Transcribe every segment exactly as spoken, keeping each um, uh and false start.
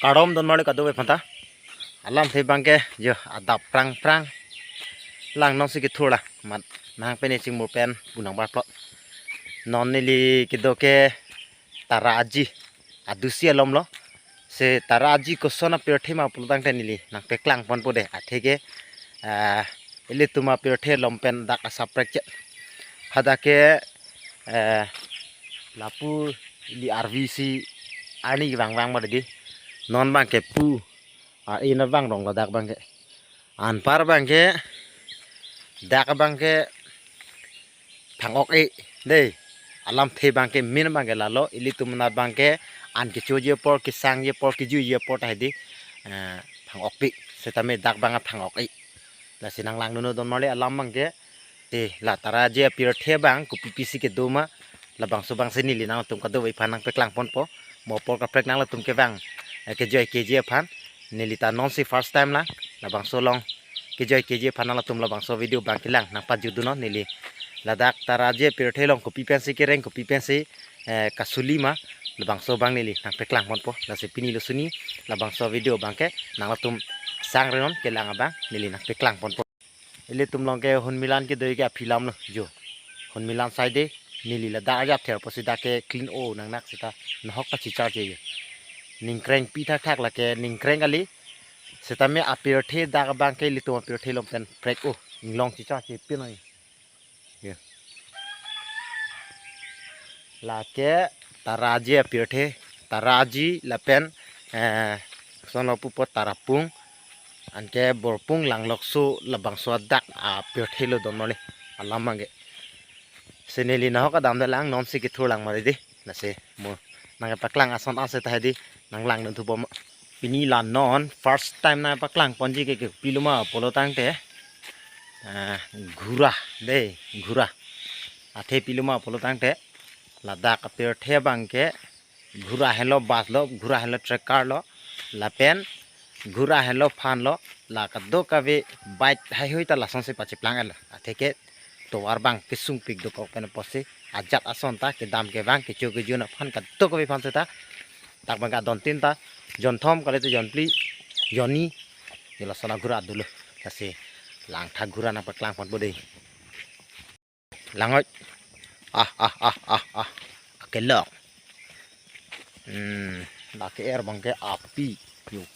Kardom don marli kadokave aphanta. Alamthe abangke jo adap prang prang. Lang nonsi kethur lang. Mat nang pene chingmur pen punang barplot. Non neli kedo ke Tara Aji adusi alomlo. Se Tara Aji koson apirthe ma pulotangte neli nangpeklang ponpo de. Atheke, ah, ilitum apirthe along pen dak asap prekche. Hadak ke, eh, lapu ili R V C arni vang vang ma di. Non abangke pu, ah, ina vang rong ladak abangke. Anpar abangke, dak abangke phang-ok-e, dei. Alamthe abangke main abangke lalo, ilitum anat abangke an kechoji apor, kesangji apor, kejuiji apor ta hedi, eh, phang-okpik, setame dak abang phang-ok-e. Lasi nanglang dunnon don marli alam abangke, te la Tara Aji apirthe abang kopi pisi kedo ma, labangso abangsi neli nangtum kadokave aphan nangpeklang ponpo. Mo apor kaprek nangtum kevang, eh, kejoi keji aphan. Neli ta nonsi first time lang, labangso along kejoi keji aphan nangtum labangso video abang kelang nangpajut dunnon neli. Ladak Tara Aji apirthe along kopi pensi kereng, kopi pensi, eh, kasuli ma, labangso abang neli nangpeklang ponpo. Lasi pini lo suni labangso video abangke nangtum sang renon kelang abang neli nangpeklang ponpo. Ilitum along ke Hunmilan kedo ke aphi alamlo jo. Hunmilan side neli ladak ajat ther pusi dak ke clean o nangnak seta nahok ta chichar che jo. Ningkreng pi thakthak lake ningkreng kali. Setame apirthe dak abangke ilitum apirthe along pen prek o inglong chichar che pinoi. Ya. Lake Tara Aji apirthe, Tara Aji lapen, eh, kosonlo pupo Tarapung, anke Borpung Langlokso labangso adak apirthe lo don marli alam abangke. Se neli nahok adam de lang nonsi kethur lang marli di. Lasi mo nangpaklang ason ase ta hedi nanglang dun thubom. Pini la non first time nangpaklang ponji ke, ke pilo ma pulotangte, ah, ghura dei, ghura. Athe pilo ma pulotangte ladak apirthe abangke ghura henlo, bus lo, ghura henlo, tractor lo, lapen ghura henlo, van lo, la kadokave bike heihui ta lasonsi pachiplang-etlo. Atheke tovar abang kesungpik dokok pen pusi ajat ason ta kedam kevang kecho kejun aphan kadokave aphan seta dak abang adon tin ta jonthom kalite jonphli jonni je lason aghura dolo. Lasi langtha ghura nangpaklang ponpo dei. Langoi. Ah, ah, ah, ah, ah. Akelong. Hmm, lake er abangke api. Yo.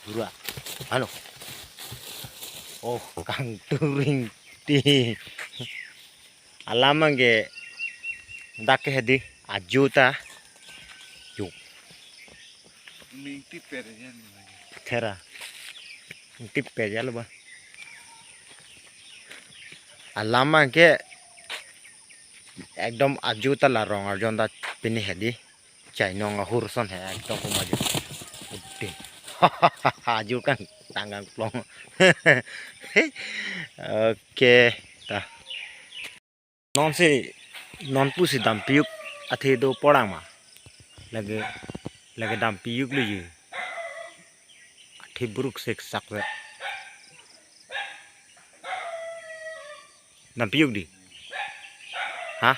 Ghura. Ano. Oh, kangturing ti. Alam abangke dak ke hedi ajo ta. Yo. Mingti per yan. Thera. Mingti per yan lo ba. Alam abangke ekdom ajo ta la rong arjon ta pini hedi. Chainong ahur ason he ekdom kuma ajo. Ute. Ajo kan tanggang plong. Oke, ta. Nonsi, non pusi dampi-uk athe do porang ma. Lake, lake dampi-uk lo ji. Athe buruk sek sak ve. Dampi-uk di. Ha?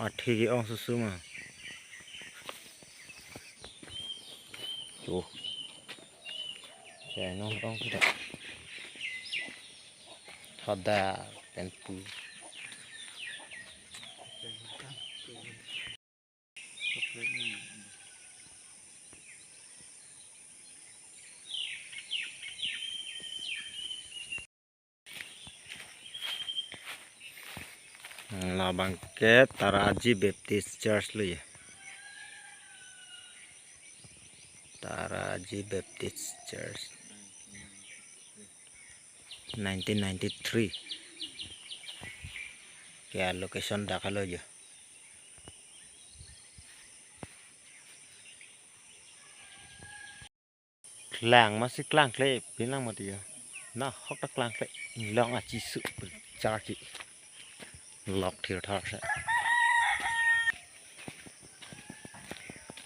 Athe ke-ong susu ma. Tuh. Chainong ong sudah. Hoda pen pu. Labang ke Tara Aji Baptist Church lo ya. Tara Aji Baptist Church. Nineteen ninety-three. Ke location dak lo ya. Klang masi klangkle pinlang mati ya. Nahok ta klangkle inglong achisu charchi. Lok thir thar se.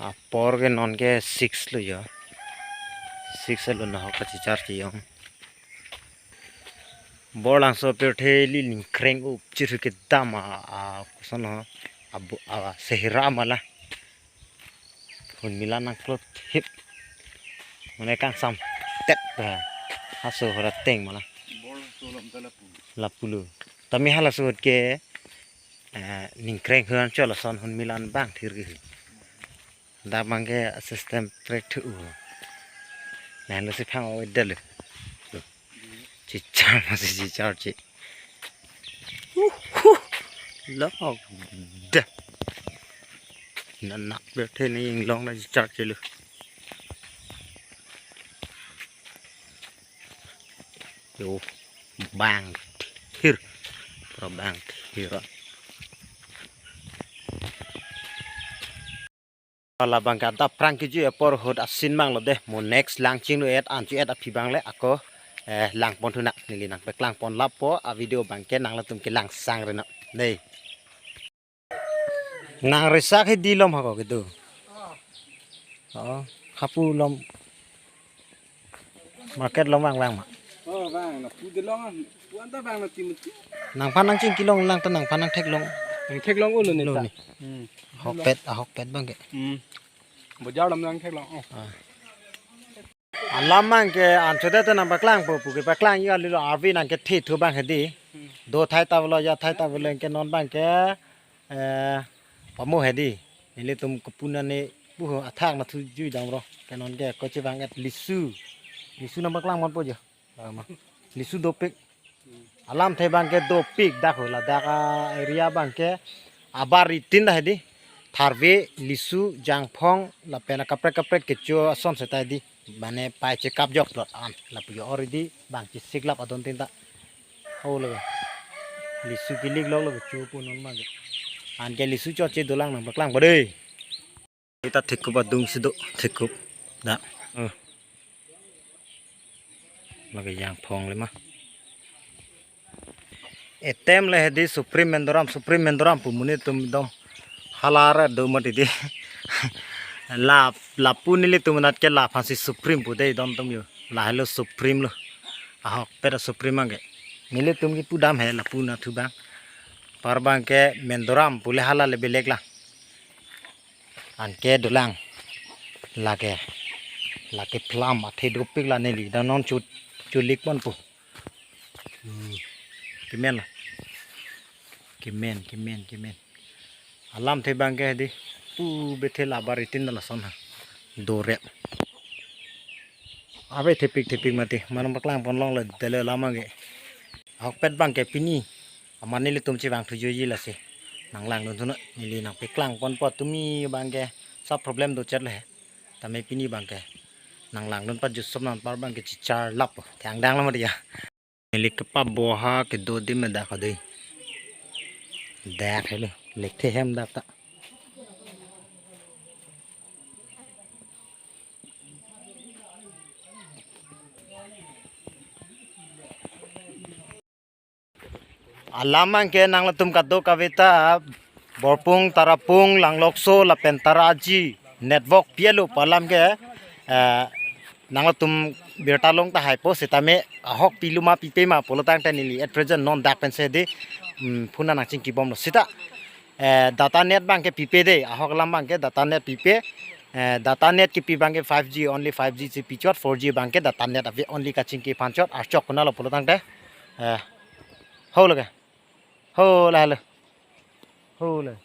Apor ke non ke six lo ya. Six lo nahok ta chicharchi yong. Borlangso apirthe ili ningkreng up chirhu kedam a, a, koson lo, abu, a, sehira mala. Hunmilan nangklo thip. Mane kangsam tet ba. Haso hora teng mala. Bor so lam ta lapu. Lapulo. Tame halaso ahut ke, eh, ningkreng huan cholo son hunmilan bang thir ke. Dak abang ke system prek thu. Lahenlo si phang o delu. Chichar masi chichar chi. Uhuh. Lok. Da. Nanak bethe ne inglong na chichar chelu. Yo, bang thir. Pura bang thir. Labang ke adap prang kiju apor ahut asin mang lo de. Mo next lang chinglu et an chu et aphi bang le ako, eh, lang pon thu na neli nangpeklang pon lapo a video abang ke nanglatum kelang sang rena. Nei. Nang resak he di lom hako gitu. Oh, hapu lom. Market lom vang vang ma. Oh, vang na pu de long an. Pu anta vang na timuti. Nangphan nangchingki long lang ta nangphan nangthek long. Nangthek long ulo ni lo ta. Ni. Hmm. Ahokpet, ahokpet abang ke. Hmm. Bojar lam nangthek long. Oh. Ah. Alam abang ke anchot ta nangpaklang po pu kepaklang yo lilo arvi nangkethe thu abang hedi. Hmm. Do thai ta velo ya thai ta velo ke non abang ke, eh, pamo hedi. Nelitum kepu nane puho athak na thu jui dam ro. Ke non ke koche abang et lisu. Lisu nangpaklang mon po jo. Ama. Lisu dopik. Alamthe abang ke dopik dak ho ladak a-area abang ke abar itin dah hedi. Tharve, lisu, jangphong, lapen akaprek kaprek kecho ason seta hedi. Mane pai chekap jok plot an. Lapu yo already abang chesiklap adon tin ta. Ho lo. Lisu kilik lok lo kecho pu non abang ke. Anke lisu choche dolang nangpaklang po dei. Ita thekup adung si do, thekup. Da. Oh. Lake jangphong le ma. Etem le hedi Supreme Mendoram, Supreme Mendoram pu monit atum dong. Hala ra do mati di. La, lapu nelitum anat ke la aphansi Supreme pu dei don atum yo. Lahelo Supreme lo. Ahokpet a-Supreme abang ke. Nelitum kipu dam he lapu na thu abang. Par abang ke Mendoram pu le hala le belek la. Anke dolang. Lake. Lake phlam athe dopik la neli. Dan non chu, chulik pon po. Hmm. Kemen la. Kemen, kemen, kemen. Alamthe abang ke hedi. Pu bethe la abar itin lason ha. Dorep. Ave thepik thepik mati. Ma nangpaklang pon long le dele alam abang ke. Ahokpet abang ke pini. Amat nelitum chevang thujoiji lasi. Nanglang dun thu na neli nangpeklang pon po tumi abang ke sa problem do chet le. Tame pini abang ke. Nanglang dun pa jusop nang par abang ke chichar lap. Thang dang lam dia. Neli kepaboha kedo di medak adei. Dak helo. Lekthe hem dak ta. Alam abang ke nanglatum kadokave ta Borpung, Tarapung, Langlokso, lapen Taraji network pi alo pu alam ke, eh, nanglatum birta long tahai po sitame ahok pilu ma pipe ma pulo tangte neli at present non dak pensi di, mm, phone nangchingki bomlo sita. Eh, data net abang ke pipe dei, ahok alam abang ke data net pipe. Eh, data net kipi abang ke five G, only five G si pichot, four G abang ke data net ave only kachingki aphan chot, archok konatlo pulo tangte. Eh, ho lo ke. Ho lahelo. Ho le.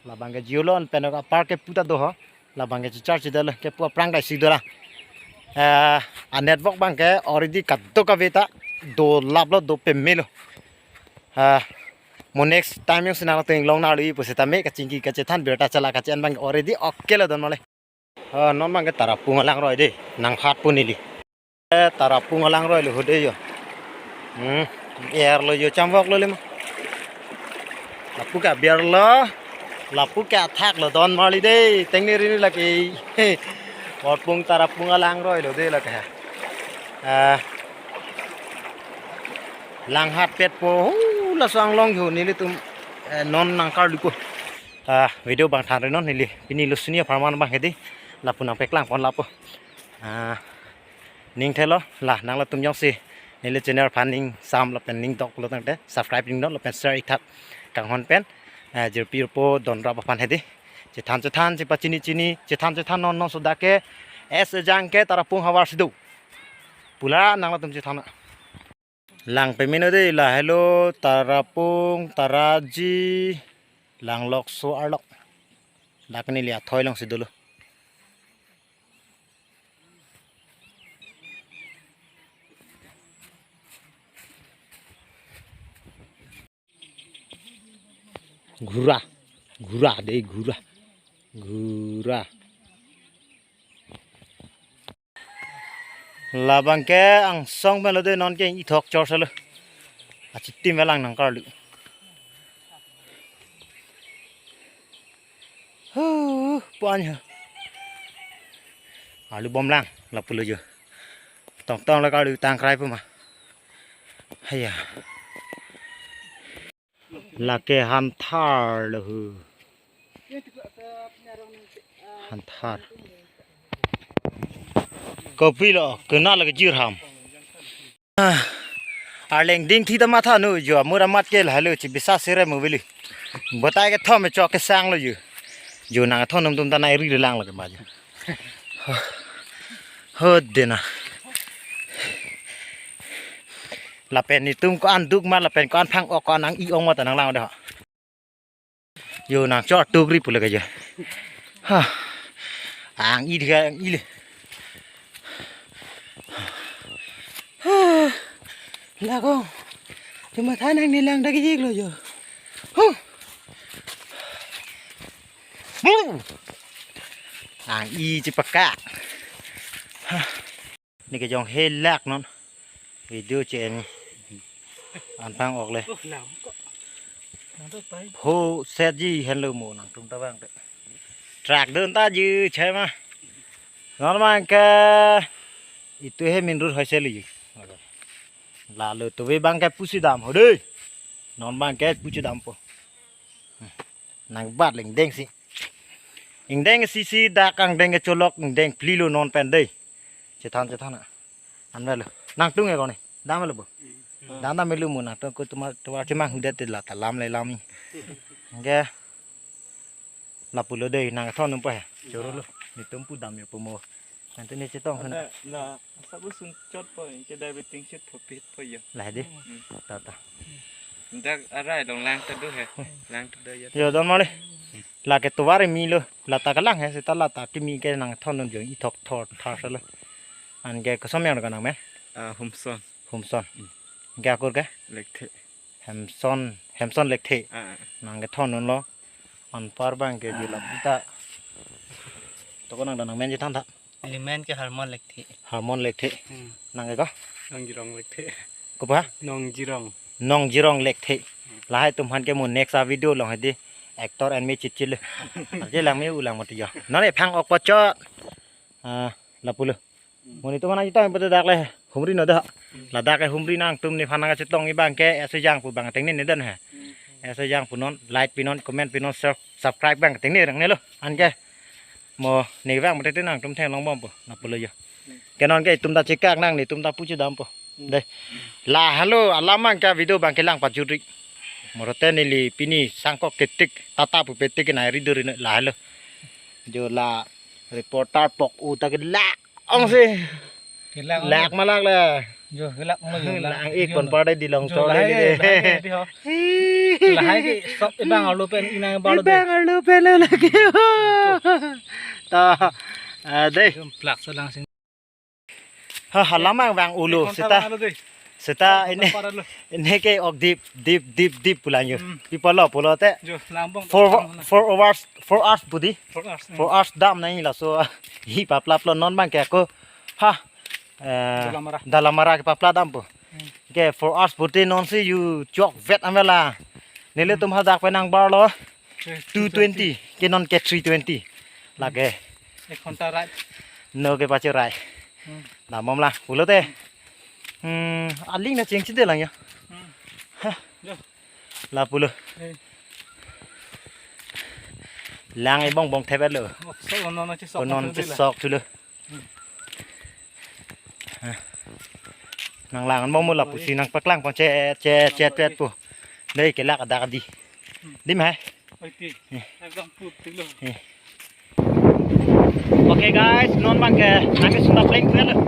Labang ke Jio lo an penok apar ke puta do ho. Labang ke chichar chidelo kepu aphrang dai si do la. Eh, a network abang ke already kadokave ta dolap lo, do peme lo. Eh, mo next time jongsi nanglatum inglong nangli pusitame kachingki kachethan birta chala kache-en abang already okay lo don male. Ah, non abang ke Tarapung alangroi dei, nangphat pu neli. Eh, Tarapung alangroi lo ho dei yo. Hmm, er lo yo, chamvok lo le ma. Lapu ke aber lo, lapu ke athak lo don marli dei, tengni rini lake. Borpung Tarapung alangroi lo dei lake. Eh, langhat pet po, hu, laso anglong yo nelitum, eh, non nangkarlu po. Ah, video abang thanri non neli. Pini lo sini apharman abang hedi. Lapu nangpeklang pon lapu. Ah, ning thelo la nanglatum jongsi neli channel aphan ning sam lapen ning dok lo tangte subscribe ning dok lapen share ik thak kanghon pen. Ah, jirpi po don rap aphan hedi. Chethan chethan, chepa chini chini, chethan chethan non non soda ke, es ejang ke Tarapung havar si do. Pula nang latum chethan. Lang pemino de, lahelo Tarapung, Taraji, Langlokso arlok. Dak neli athoi along si dolo. Ghura, ghura de, ghura, ghura. Labang ke angsong pen lo de, non ke ithok chor selo. Achitim velang nang karlu. Huh, puan ho. Arlu bomlang, lapulo jo. Tong tong la karlu tangkrai pu ma. Haya. Lake hanthar lo hu. Hanthar. Kopi lo, kena lake jirham. Ah, arleng ding thi ta matha nu jo, mura mat ke lahelo chi bisa sere mo veli. Botai kethom chok kesang lo jo. Jo nang thon num tum ta nai ri lang lo ke ma jo. Ho dena. Lapen netum ko-an duk ma, lapen ko-an phang-ok, ko-an ang-i ong ma ta nang lang de ho. Jo nang chor tuk ri pule ke jo. Ha. Ang-i dia, ang-i le. Ha. Lagong. Cuma thanang nelang dak ik lo jo. Huh. Huh. Ang-i chepaka. Ha. Neke jong helak non. Video chen. An phang-ok le. Ho set ji henlo mo nangtum ta bang te. Truck dun ta ji chai ma. Non bang ke itu he main road hoi se li. Lalo tu ve bang ke pusi dam ho de. Non bang ke pusi dam po. Nang bat le ingdeng si. Ingdeng si si dak angdeng ke cholok ingdeng pli lo non pen de. Chethan chethan a. An lo. Nangtum e koni. Dam lo bo. Dam dam melu mo nangtum ko tuma tuar chemang hudet la ta lam le lam ni. Ke lapulo de nang thon num pa he. Choro lo. Netum pu dam yo po mo. Nanti ni chetong hana. Ada la sabu sun chot po ke da beting chit po pit po yo. Lah de. Hmm. Ta ta. Dak arai dong lang ta do he. Lang ta do yo. Yo don male. Lake tovar mi lo. Lata kelang he seta lata kimi ke nang thon non jong ithok thor thar selo. An ke kosom yang nang me? Ah, Humson. Humson. Hmm. Ke akur ke? Lekthe. Hemson, Hemson Lekthe. Ah, ah. Nang ke thon non lo. Anpar bang ke jula puta. Toko nang dan nang men je than tha. Limen ke Harmon Lekthe. Harmon Lekthe. Hmm. Nang ke ko? Nong Jirong Lekthe. Ko pa? Nong Jirong. Nong Jirong Lekthe. Lahai tum han ke mo next a video long hedi actor and me chit chit le. Arje lang me ulang mati jo. Non e phang-ok pachot. Ah, lapulo. Mo netum ana chetong pute dak le humri no dah. Ladak ke humri nangtum nephan nang chetong-i bang ke ese jang pu bang tengne ne dan he. Ese jang pu non, like pi non, comment pi non, sub-, subscribe bang tengne rang ne lo. An ke mo ne bang mate nangtum theklong bom po. Lapulo jo. Ke non ke itum ta chekak nang netum ta puchi dam po. Dei. Lahelo alam bang ke video bang ke lang pajut ri. Morote neli pini sangkok ketik tata pupe tik nai ri duri ne lahelo. Jo la reporter pok u ta ke la ong si. Kelak ong. Lak malak le. Jo kelak ong jo. Lang ik pon pardai di long jo, chor lahai le ke, de. Lahai ke di ho. Hi. Lahai ke sok ibang arlo pen inang balo de. Ibang arlo pen lo lagi. Ta, ah, dei. Jom plak selang sing. Ha, halamang bang ulo. Konta seta. Bang alo dei. Seta konta ini. Para lo. Ini ke ok dip dip dip dip pulang yo. Hmm. Pi pulo pulo te. Jo, lambong. Four, four hours, four hours budi. Four hours. Hmm. Four hours dam nang laso. Hi paplap lo non bang ke ako. Ha. Eh, Dalamara. Dalamara ke papla dam po. Hmm. Ke four hours budi non si yu chok vet amela. Nele tum hadak penang bar lo. Ke two twenty. Ke non ke three twenty. Lake. Ek ghonta ride. No ke pache ride. Hmm. Damom la, pulo te. Hmm, aling na cheng chide lang ya. Hmm. Hah. Jo. Lapulo. Eh. Lang ibong bong thepet lo. Oh, sok, non, non, sok, non, non, sok, sok, thulo. Nang lang mo mo lapusi nang paklang pon chet chet chet pet po. Dei kelak adak di. Dim hai. Oi, ti. Ekdom put tilo. Okay guys, non abangke nangkesung pleng pen lo.